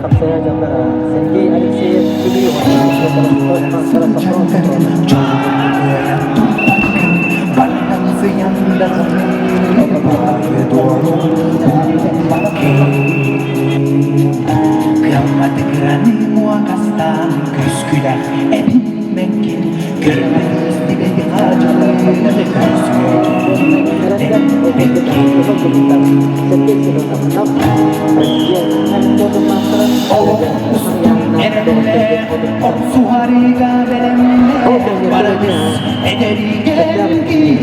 хапсайа дьаллара Сергей Алексеев Бүлүү Кыамматыгыраны муокастаан көскүлэх эбиммэккин көрбөт истибэти хаадьылыыр Олох устун эрэллээх охсуһарыга бэлэмнээх барабыс эдэригэр киһи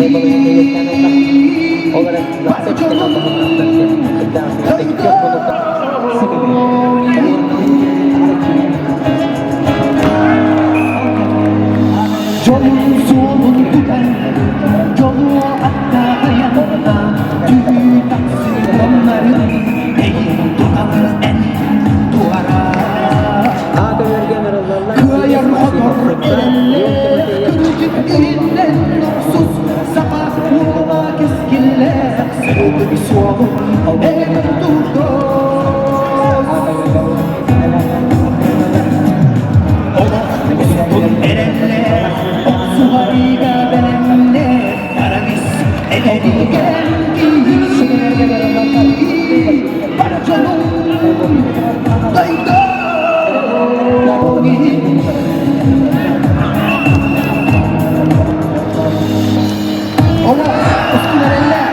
бар дьонум Дьолун суолун тутан, дьолу аттаайанна, түһүү тахсыы дьоннарын эйин тутан эн туора. Кыайар хотор эрэллээх кырдьык иһиннэн охсус саха уола кэскиллээх сырдык суолун эн тутус. Олох устун эрэллээх, охсуһарыыга бэлэмнээх, баран ис эдэригэр киһи бар дьонум дойдум иһин. Олох устун эрэллээх,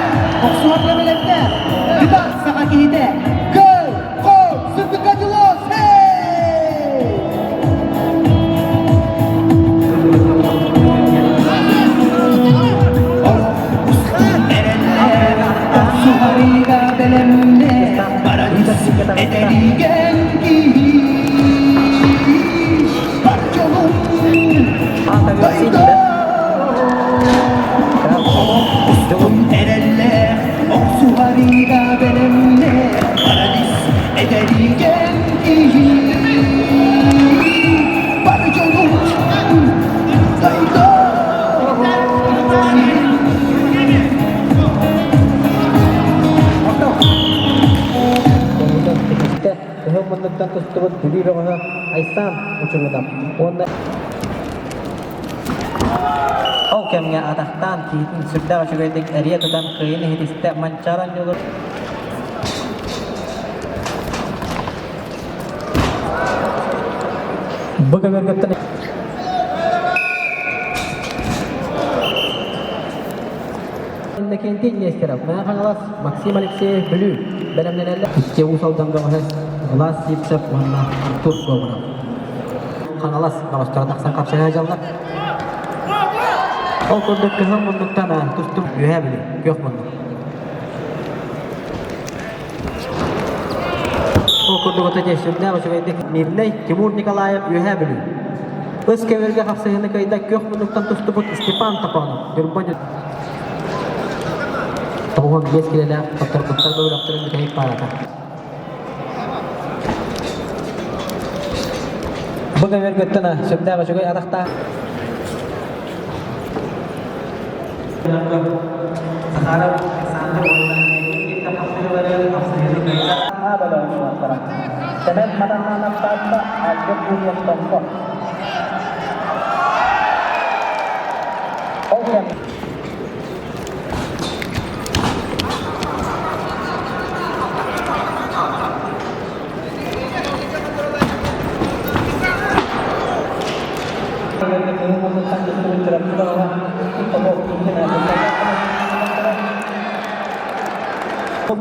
охсуһарга бэлэмнээх, кытаат саха киһитэ, көл, хол, сырдыкка дьулус, hey! Олох устун эрэллээх, охсуһарыыга бэлэмнээх, баран ис эдэригэр киһи бар дьонум дойдум Устун эрэллээх, охсуһарыыга бэлэмнээх, баран ис эдэригэр киһи бар дьонум дойдум. Ыһыл муннуктан тустубут Бүлүү бөҕөһө Айсан Учугунов уонна Ол кэмҥэ атахтаан киһитин сүрдээх үчүгэйдик эрийэ тутан кыайан иһитистэ Манчаары оонньуулар Бу көмөргөттөн Иннокентий Нестеров, Мэҥэ Хаҥалас, Максим Алексеев, Бүлүү бэлэмнэнэллэр. Икки Уус Алдан бөҕөһө Влас Сивцев уонна Артур Говоров. Хаҥалас бөҕөстөрө тахсан хапсыһа дьаллар. Ол курдук кыһыл муннуктан тустук үөһээ Бүлүү, күөх муннук. Ол курдук ото дьэ сүрдээх үчүгэйдик Мирнэй Тимур Николаев Үөһээ Бүлүү. Ыс кэбиргэ хапсыһыыны кыайда күөх муннуктан тустубут Степан Топонов, Ньурба 95 килэлээх хотторбуттар бөлөхтөрүн бүтэһик паарата. Бу көмөргөттөн сүрдээх үчүгэй атахтаах. Захаров Александр уонна Сэмэн Матаннанов Таатта, Альберт Гурьев Томпо. Ол кэм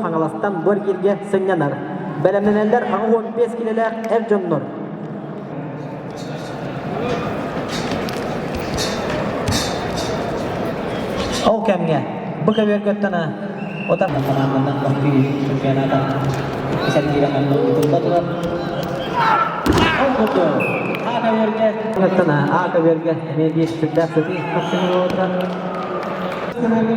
Хаҥаластан бу эргииргэ сынньанар. Бэлэмнэнэллэр 85 килэлээх эр дьоннор. Ол кэмҥэ бу көбүөргөттөн отар хамаанданан Москва чемпионата исэргиирэ ханна ыытылла турар. Ол курдук А көбүөргэ А көбүөргэ эмиэ биир сүрдээх сытыы хапсыһыы турар. Центральный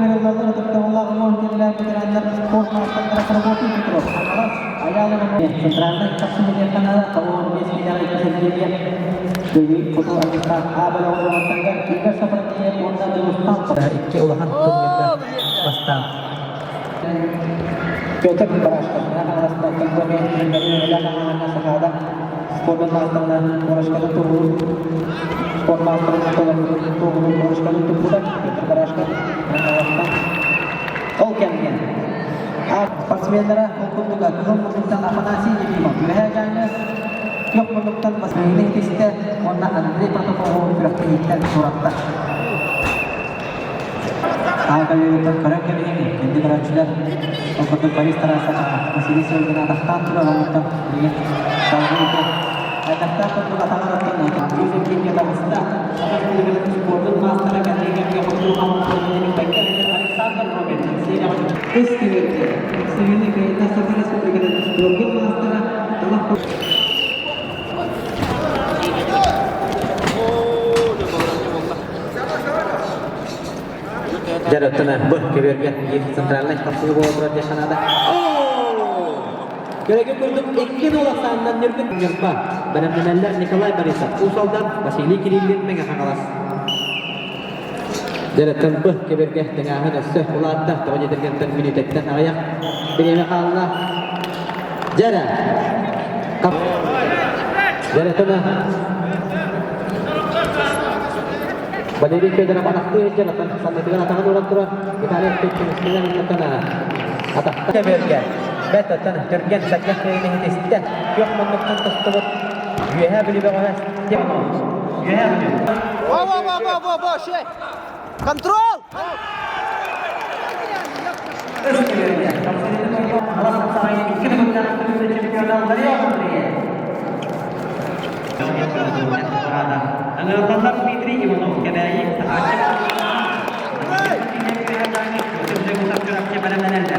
хапсыһыы Икки улахан турнирга бастаан. Петр Барашков, Мэҥэ Хаҥаластан Коми Түмэллэрин Аҕаҥҥа Сахаада спордун маастарынан Барашканы туоһулуур спорт маастарын туоһулуур Барашканы туппута Петр Барашков Мэҥэ Хаҥаластан. Ол кэмҥэ спортсменнара ол курдук Кыһыл муннуктан Афанасий Ефимов Үөһээ Дьааҥы, Күөх муннуктан Василий Христе уонна Андрей Протопопов күрэхтэһииттэн туораттар. Аакалыырыттан көрөн кэбиһиҥ, күндү көрөөччүлэр. Ол курдук Борис Тарасов Василий Сергин атахтаан турар омуктан билигин салгыы ити атахтаах курдук атаҕар оттон Юзеф Кимҥэ таҕыста. Саха Республикатын спордун маастара кэлии кэмҥэ хотуу хампаанньаны Александр Робин Үс түмүккэ Севилья кыайда Саха Республикатын спордун маастара Талах Дьарыктана бу көбүөргэ биир центральнай хапсыгы буола турар диэн санаата. Көрөгүн курдук икки нолахсааннан Ньургун Ньурба бэлэмнэнэллэр Николай Борисов, Уус Алдан, Василий Кириллин, Мэҥэ Хаҥалас. Дьарыктан бу көбүөргэ тыҥааһын өссө улаатта, тоҕо диэтэргэнтэн мүнүүтэттэн аҕыйах бириэмэ хаалла. Дьара! Дьарыктана Валерий Федоров атахтыы сылдьан саннытыгар атаҕын ууран турар Виталий Петрович атахта көбүөргэ бэрт оттон түргэн сэргэх кыайыыны ситистэ. Күөх муннуктан тостубут Үөһээ Бүлүү бөҕөһө Үөһээ Бүлүү. Во-во-во-во-во, шей! Контрол! Ыҥырыллаллар Дмитрий Иванов Кэбээйи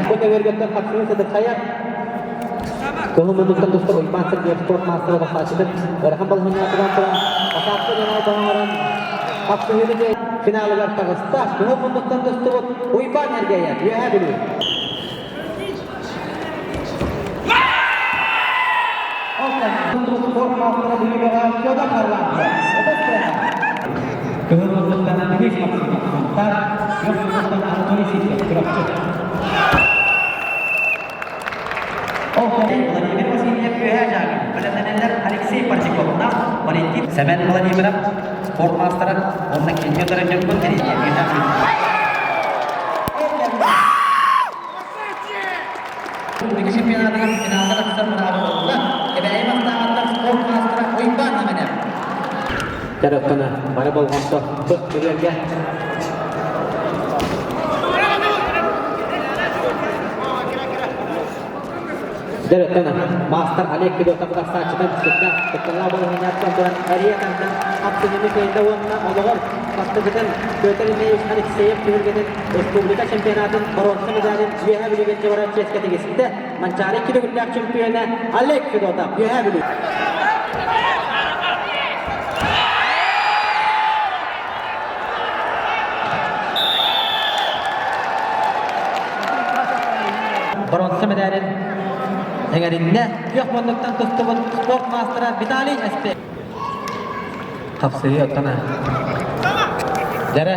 Бу көбүөргэттэн хапсыгын сытырхайар Кыһыл муннуктан тустар Уйбаан Сергеев спорт маастара тахсааччытын ыарахан балаһыанньаҕа туран Басаапка диэн оҥорон хапсыһыыны финалыгар таҕыста. Кыһыл муннуктан тустубут Уйбаан Эргэйэр Үөһээ Бүлүү. Спорт маастара Бүлүүгэҕэ Федор Харлампьев. Кыһыл муннуктан Денис Максимов Сунтаар, күөх муннуктан Анатолий Сивцев Чурапчы. Ол Владимир Васильев Үөһээ Дьааҥы, бэлэмнэнэллэр Алексей Парчиковна, Валентин Сэмэн Владимиров, спорт маастара уонна кинини кытары дьоҥҥун тэрийиэ Үөһээ Бүлүү чемпионатыгар финалга тахсар быраабы ылла. Кэбээйи бастаабаттар спорт маастара Уйбаан Аманев. Төрөттөнө бары болҕомто быт күрүөргэ. Дөрөттөн маастар Олег Федотов тахсааччытын кытта кытталлаах балаһыанньаттан туран эрийэ тардан хапсыһыыны кыайда уонна олоҕор бастакытын Петр Ильич Алексеев түһүлгэтин республика чемпионатын боруонса медалин Үөһээ Бүлүүгэ барар чиэскэ тигистэ. Манчаары икки төгүллээх чемпиона Олег Федотов Үөһээ Бүлүү. Боруонса медалин эҥэриннэ күөх муннуктан тустубут спорт маастара Виталий Эспе. Хапсыһыы оттон Дьэрэ.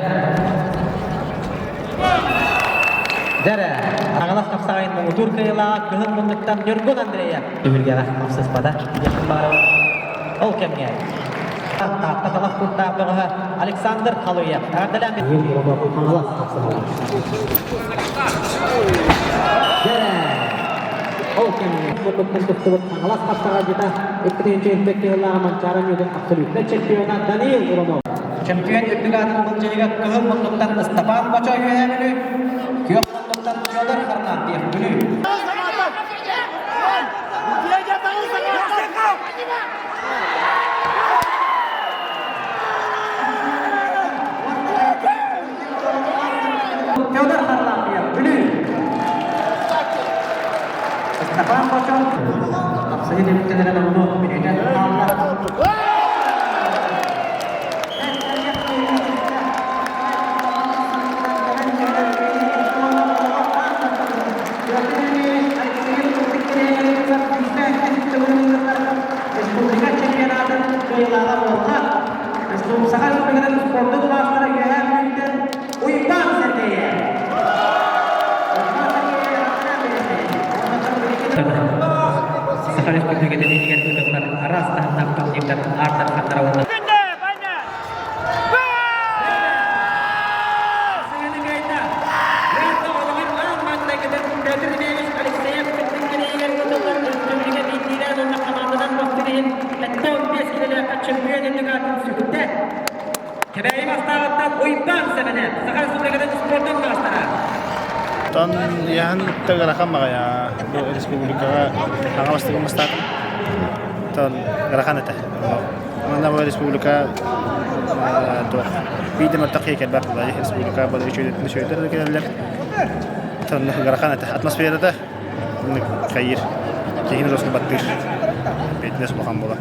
Дьэрэ. Аҕалас хапсаҕайын муҥутуур кыайыылааҕа кыһыл муннуктан Ньургун Андреев. Түһүлгэҕэ хапсыспата. Ол кэмҥэ Таатта талах курдаах бөҕөһө Александр Халуев эҕэрдэлээн Хаҥалас хапсыһалар. Дьэрэ. Ол кэмҥэ муннуктан тустубут Хаҥалас хапсаҕайдьыта 2 кыһыллааҕы Манчаары Ньугун абсолютнай чемпиона Даниил Иванов. Чемпион үрдүк аатын былдьаһыга кыһыл муннуктан Ыстапаан Бочо Үөһээ Бүлүү, күөх муннуктан Федор Харлампьев Бүлүү. Федор Харлампьев Бүлүү. Ыстапаан Бочо Хапсыһыы түмүктэнэрэ номнуо мүнүүтэ хаалла. Республика чемпионатын кыайыылааҕа буолла. Саха Республикатын спордун маастара Үөһээ Бүлүүттэн Уйбаан Сергеев. Уйбаан Сергеев. Саха Республикатын иһигэр ыытыллар араас таһымнаах турнирдар аартарханнара уонна Кэбээйи бастааҕыттан Уйбаан Сэмэнэп, Саха Республикатын спордун маастара. Оттон яһан ыарахан баҕайы бу республикаҕа аҕа бастакы мастаатым. Оттон ыарахан этэ. Манна бу республика туох биир мөлтөх киһи кэлбэт буолла республика бары үчүгэйдик үчүгэйдэр да кэлэллэр. Оттон ыарахан этэ. Атмосферата хайыр киһини росну баттыыр. Бэйтинэс улахан буолар.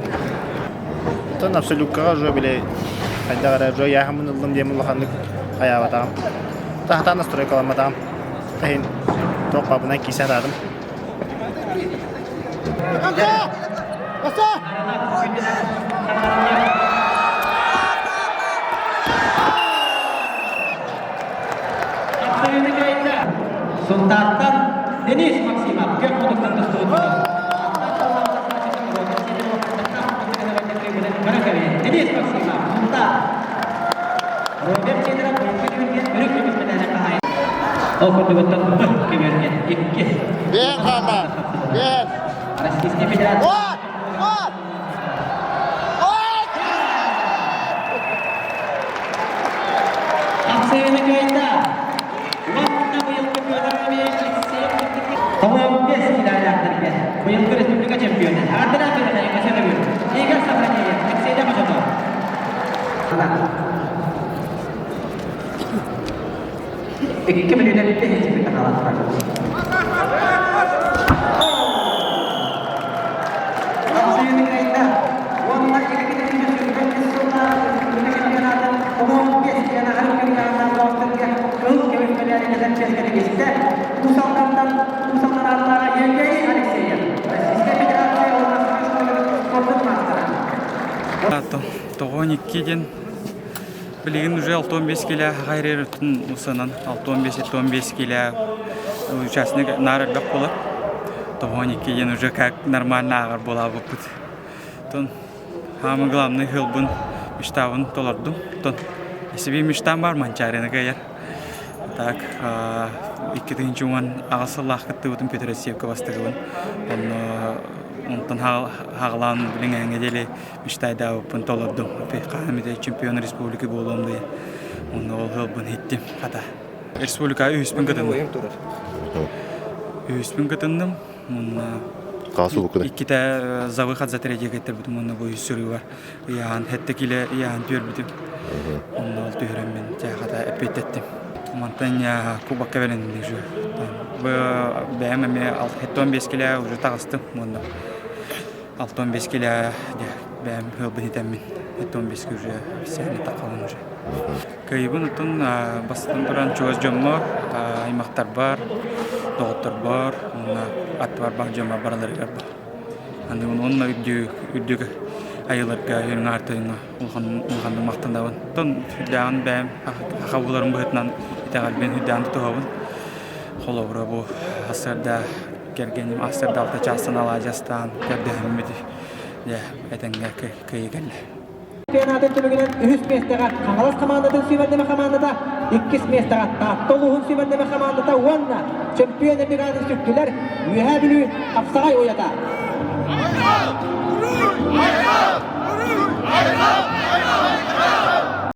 Оттон абсолюткаҕа уже били хайдах эрэ уже яһаммын ыллым диэн улаханнык хайаабатаҕым. Таһатаан настройкаламматаҕым. Иһин туох бабынан киирсэ сатаатым. Сунтаартан Денис Максимов көх мутуктан тустубут. Денис Максимов, Сунтаар. Роберт Сидоров өрүк көмүс мэтээлэ хаһаайын. Ол курдугуттан көмүөрген икки. Бен хаалла. Бен. Российская Федерация. Вот! Вот! Вот! Ахсыыны кыайда. Уонна быйылгы Федор Алексеев Тоҕуон бес килэлээхтэргэ быйылгы республика чемпиона Ардына Федорович Игорь Савранеев Алексей Мажотов. Икки мүнүүтэ бүттэ хаалан Тоҕон икки диэн билигин уже 65 килэ хайрырытын усанан 65-75 килэ участник наар элбэх буолар. 92 диэн уже как нормально ааҕар буолаабыппыт. Тон самый главный хылбын мечтабын толордум. Тон себе мечтам бар Манчаарыны кыайар. Так 2010 аҕыс сыллаах кыттыбытым Петр Алексеевка бастыгыбын. Онно онтон хаҕалаан билиҥ диэли мечтайдаабыппын толордум. Хаһан чемпион республики буолуом дии. Онно ол хылбын хиттим хата. Республика үһүспүн кытынным. Үһүспүн кытынным. Мунна иккитэ за выход за третий кеттэрбитим уонна бу үс сүрү бар. Ыйаан хетте киле ыйаан түөрбүтүм. Онно ол түһэрэммин хата эппиэттеттим. Мантан кубокка бэлэнним уже. Бу бэйэм эмиэ 75 киле уже таҕыстым уонна 65 киле бэйэм ыалбын итэммин 75 уже официально таххалын уже. Кыайыбын оттон бастатан туран чугас дьоммор, аймахтарбар, доҕотторбор, уонна аттыбар баар дьоммор бараларыгар бар. Аны онно үрдүк үрдүк айыларга үрүҥ аартыгыҥа улахан улаханнык махтанабын. Оттон сүрдээҕин бэйэм саха буоларым быһыытынан итэҕэлбин үрдээн тутуһабын. Холобура бу сарсыарда кэргэним сарсыарда алта чаастан алаадьы астаан көрдөһөммүт дьэ этэҥҥэ кыайыы кэллэ. Чемпионатын түмүгүнэн үһүс миэстэҕэ Хаҥалас хамаандатын сүүмэрдэмэ хамаандата, иккис миэстэҕэ Таатта улууһун сүүмэрдэмэ хамаандата уонна чемпион бригадын сүктүлэр Үөһээ Бүлүү Хапсаҕай уйата.